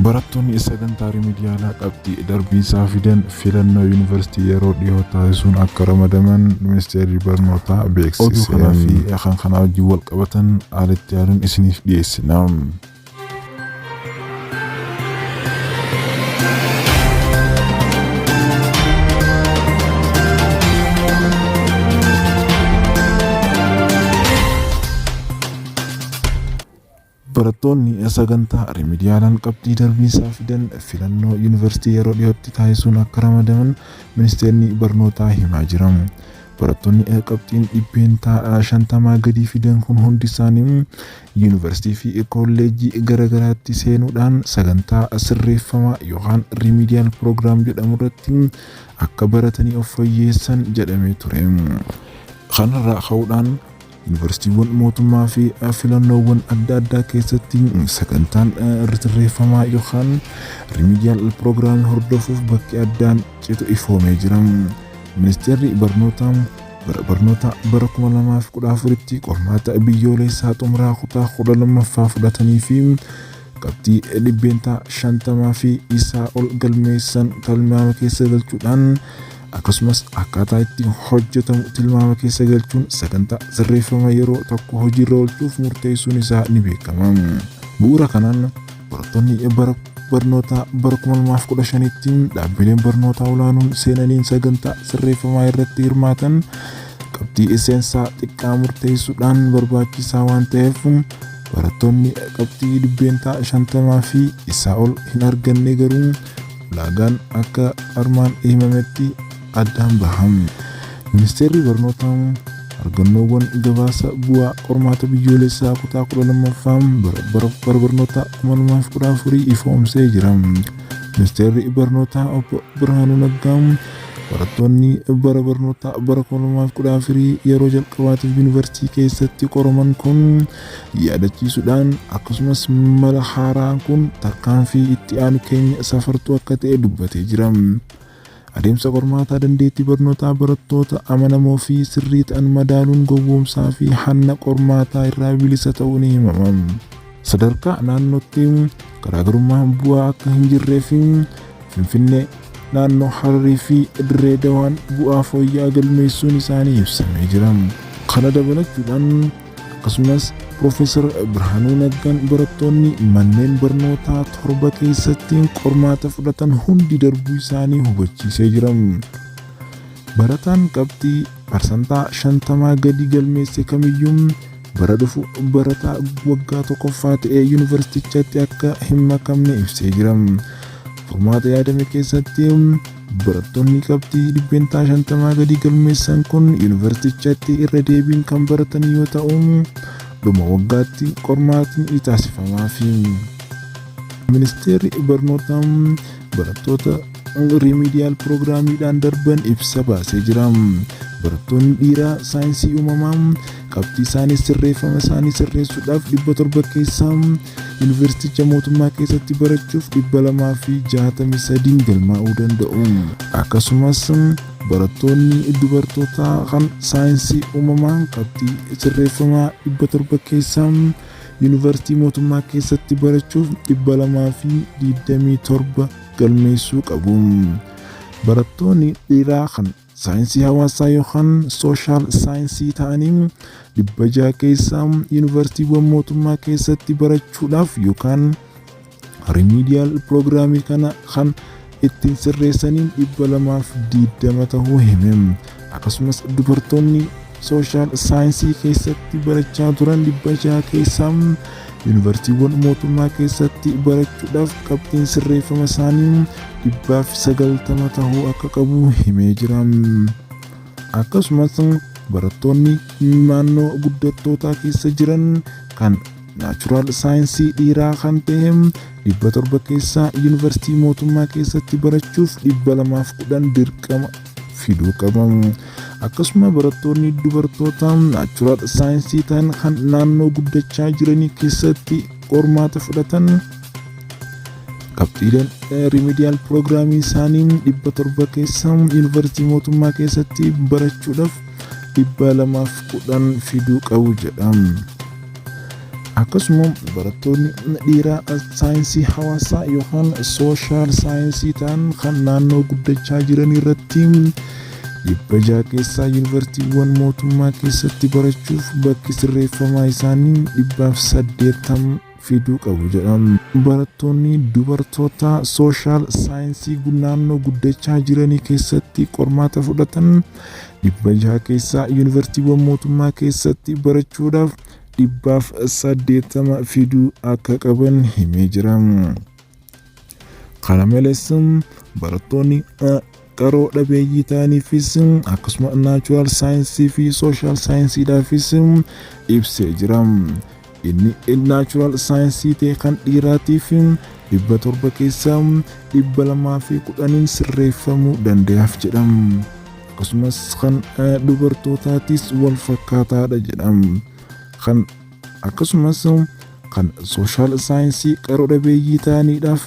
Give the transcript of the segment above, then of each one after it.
Barattoonni sagantaa riimidiyaalaa qabxii darbiinsaa fidan filannoo yuunivarsiitii yeroo dhiyoo taasisuun akka ramadaman ministeerri barnootaa beeksise. Oduu kanaa fi kan kanaa wajjin wal qabatan haala itti aanuun isiniif dhiyeessina. Barattoonni sagantaa riimidiyaalaan qabxii darbiinsaa fidan filannoo yuunivarsiitii yeroo dhiyootti taasisuun akka ramadaman ministeerri barnootaa himaa jira. Barattoonni qabxiin 50% gadii fidan kun hundi isaanii yuunivarsiitii fi kolleejjii garaagaraatti seenuudhaan sagantaa sirreeffamaa yookaan remedial program jedhamu irratti akka baratanii of fooyyeessan jedhamee ture. Kanarraa ka'uudhaan yuunivarsiitiiwwan mootummaa fi filannoowwan adda addaa keessatti sagantaan sirreeffamaa yookaan remedial programii hordofuuf bakki addaan citu ifoomee jira. Ministeerri barnootaa bara barnoota bara 2014tti qormaata biyyoolessaa xumuraa kutaa 12ffaa fudhatanii fi qabxii 50% fi isaa ol galmeessan tilmaama keessa galchuudhaan, akkasumas akkaataa itti hojjetamu tilmaama keessa galchuun, sagantaa sirreeffama yeroo tokko hojiirra oolchuuf murteessuun isaa ni beekama. Bu'uura kanaan barattoonni bara barnoota bara 2015tti dhaabbileen barnootaa olaanoon seenaniin sagantaa sirreeffamaa irratti hirmaatan qabxii seensaa xiqqaa murteessuudhaan barbaachisaa waan ta'eef, barattoonni qabxii 50% fi isaa ol hin arganne garuu ulaagaan akka armaan himametti addaan baham. Ministeerri barnootaa argannoowwan gabaasa bu'aa qormaata biyyoolessaa kutaa 12ffaa bara barnoota 2014 ifoomsee jira. Ministeerri barnootaa obbo Birhaanuu Naggaa barattoonni bara barnoota bara 2014 yeroo jalqabaatiif yuunivarsiitii keessatti qoraman kun yaadachiisuudhaan, akkasumas mala haaraan kun tarkaanfii itti aanu keenya safartuu akka ta'e dubbatee jira. Adeemsa qormaataa dandeettii barnootaa barattoota amanamoo fi sirrii ta'an madaaluun gowwoomsaa fi hanna qormaataa irraa bilisa ta'uu ni himama. Sadarkaa naannootti garaagarummaan bu'aa akka hin jirree fi Finfinnee, naannoo Hararii fi Dirree Dawaan bu'aa fooyya'aa galmeessuun isaanii ibsamee jira. Kana dabalachuudhaan akkasumas Piroofeesar Birhaanuu Naggaan barattoonni manneen barnootaa torba keessatti qormaata fudhatan hundi darbuu isaanii hubachiisee jira. Barataan qabxii 50% gadi galmeesse kamiyyuu bara dhufu barataa waggaa tokkoffaa ta'ee yuunivarsiitichatti akka hin makamne ibsee jira. Furmaata yaadame keessatti barattoonni qabxii 50% gadi galmeessan kun yuunivarsiitichatti irra deebiin kan baratan yoo ta'u, dhuma waggaatti qormaatni ni taasifamaafi. Ministeerri barnootaa barattoota remedial programiidhaan darban ibsa baasee jira. Barattoonni dhiiraa saayinsii uumamaa qabxii isaanii sirreeffama isaanii sirreessuudhaaf 700 keessaa yuunivarsiiticha mootummaa keessatti barachuuf 263 galmaa'uu danda'u. Akkasumas barattoonni dubartootaa kan saayinsii uumamaa qabxii sirreeffamaa 700 keessaa yuunivarsiitii mootummaa keessatti barachuuf 227 galmeessuu qabu. Barattoonni dhiiraa kan saayinsii hawaasaa yookaan social science ta'anii 600 keessaa yuunivarsiitiiwwan mootummaa keessatti barachuudhaaf yookaan remedial programii kana kan ittiin sirreessaniin 220 ta'uu hime. Akkasumas dubartoonni social science keessatti barachaa turan 600 keessaa yuunivarsiitiiwwan mootummaa keessatti barachuudhaaf qabxiin sirreeffama isaanii 190 ta'uu akka qabu himee jira. Akkasumas barattoonni naannoo guddattootaa keessa jiran kan natural science dhiiraa kan ta'e 700 keessaa yuunivarsiitii mootummaa keessatti barachuuf 210 dirqama fiduu qabu. Akkasuma barattoonni dubartoota natural science ta'an kan naannoo guddachaa jiranii keessatti qormaata fudhatan qabxiileen remedial programii isaanii 700 keessa yuunivarsiitii mootummaa keessatti barachuudhaaf 210 fiduu qabu jedha. Akkasuma barattoonni dhiiraa saayinsii hawaasaa yookaan social science ta'an kan naannoo guddachaa jiran irratti 600 keessaa yuunivarsiitiiwwan mootummaa keessatti barachuuf bakki sirreeffamaa isaanii 180 fiduu qabu jedha. Barattoonni dubartoota social science naannoo guddachaa jiranii keessatti qormaata fudhatan 600 keessaa yuunivarsiitiiwwan mootummaa keessatti barachuudhaaf 180 fiduu akka qaban himee jira. Kana malees, barattoonni qaroo dhabeeyyii ta'aniifis akkasuma natural science fi social sciencedhaafis ibsee jira. Inni natural science ta'e kan dhiiraatiif 700 keessaa 210n sirreeffamuu danda'aaf jedha. Akkasumas kan dubartootaatis wal fakkaataadha jedha. Kan akkasumas kan social science qaroo dhabeeyyii ta'aniidhaaf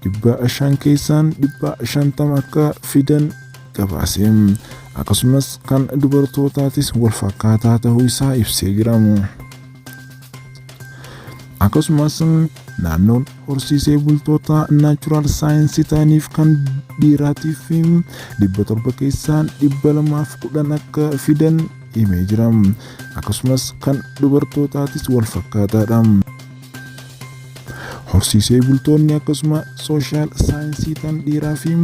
500 keessaan 50 akka fidan gabaase. Akkasumas kan dubartootaatis wal fakkaataa ta'uu isaa ibsee jira. Akkasumas naannoon horsiisee bultoota natural science ta'aniif kan dhiiraatiif 700 keessaan 210 akka fidan himee jira. Akkasumas kan dubartootaatis wal fakkaataadha. Horsiisee bultoonni akkasuma social science ta'an dhiiraa fi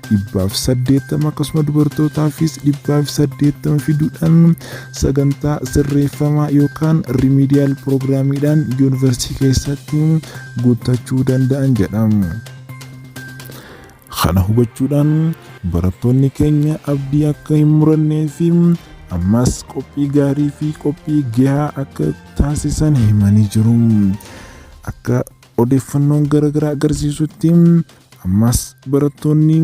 180, akkasuma dubartootaafis 180 fiduudhaan sagantaa sirreeffamaa yookaan remedial programiidhaan yuunivarsiitii keessatti guuttachuu danda'an jedha. Kana hubachuudhaan barattoonni keenya abdii akka hin murannee fi ammas qophii gaarii fi qophii gahaa akka taasisan himanii jiru. Akka odeeffannoon garaagaraa agarsiisutti, ammas barattoonni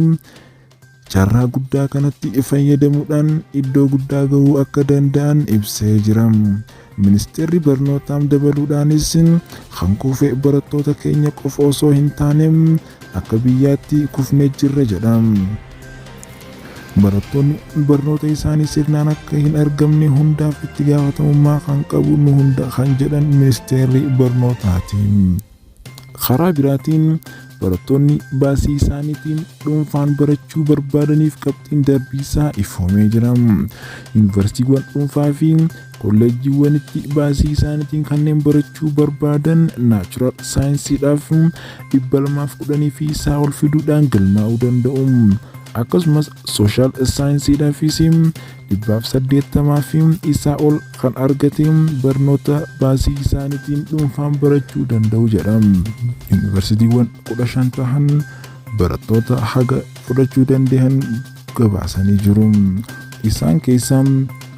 carraa guddaa kanatti fayyadamuudhaan iddoo guddaa gahuu akka danda'an ibsee jira. Ministeerri barnootaa dabaluudhaanis, kan kufe barattoota keenya qofa osoo hin taane akka biyyaatti kufnee jirra jedha. Barattoonni barnoota isaanii sirnaan akka hin argamne hundaaf itti gaafatamummaa kan qabu nu hunda kan jedhan ministeerri barnootaati. Karaa biraatiin, barattoonni baasii isaaniitiin dhuunfaan barachuu barbaadaniif qabxiin darbiisaa ifoomee jira. Yuunivarsiitiiwwan dhuunfaa fi kolleejjiiwwanitti baasii isaaniitiin kanneen barachuu barbaadan natural sciencedhaaf 210 fi isaa ol fiduudhaan galmaa'uu danda'u. Akkasumas social sciencedhaafis 180 fi isaa ol kan argate barnoota baasii isaaniitiin dhuunfaan barachuu danda'u jedha. Yuunivarsiitiiwwan 15 tahan barattoota haga fudhachuu danda'an gabaasanii jiru. Isaan keessaa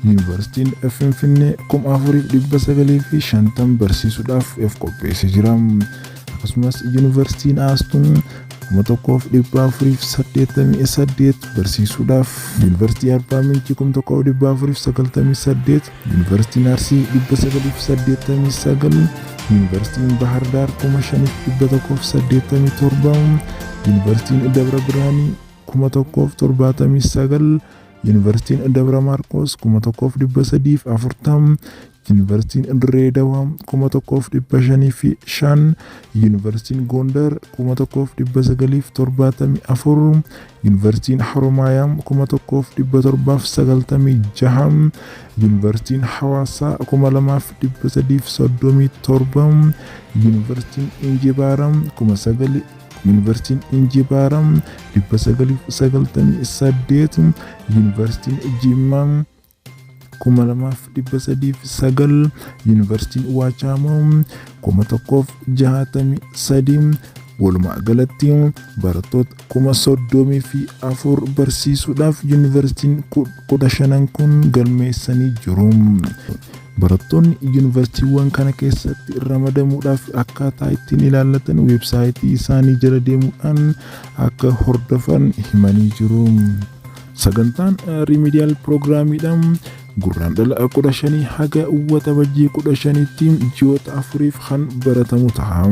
Yuunivarsiitiin Finfinnee 4950 barsiisuudhaaf of qopheessee jira. Akkasumas Yuunivarsiitiin Aastuun 1488 barsiisuudhaaf, Yuunivarsiitii Arbaa Mincii 1498, Yuunivarsiitiin Arsii 989, Yuunivarsiitiin Bahar Daar 5187, Yuunivarsiitiin Dabra Birhaanii 1079, Yuunivarsiitiin Dabra Maarqos 1340, Yuunivarsiitiin Dirree Dawaa 1505, Yuunivarsiitiin Gondar 1974, Yuunivarsiitiin Haromaayaa 1796, Yuunivarsiitiin Hawaasaa 2337, Yuunivarsiitiin Injibaaraa 9000, Yuunivarsiitiin Injibaaraa 998, Yuunivarsiitiin Jimmaa 2309, Yuunivarsiitiin Waachaamoo 1063. Walumaa galatti barattoota 34,000 barsiisuudhaaf yuunivarsiitiin 15n kun galmeessanii jiru. Barattoonni yuunivarsiitiiwwan kana keessatti ramadamuudhaaf akkaataa ittiin ilaallatan weebsaayitii isaanii jala deemuudhaan akka hordofan himanii jiru. Sagantaan remedial programiidhaan Gurraandhala 15 haga Waxabajjii 15tti ji'oota 4f kan baratamu ta'a.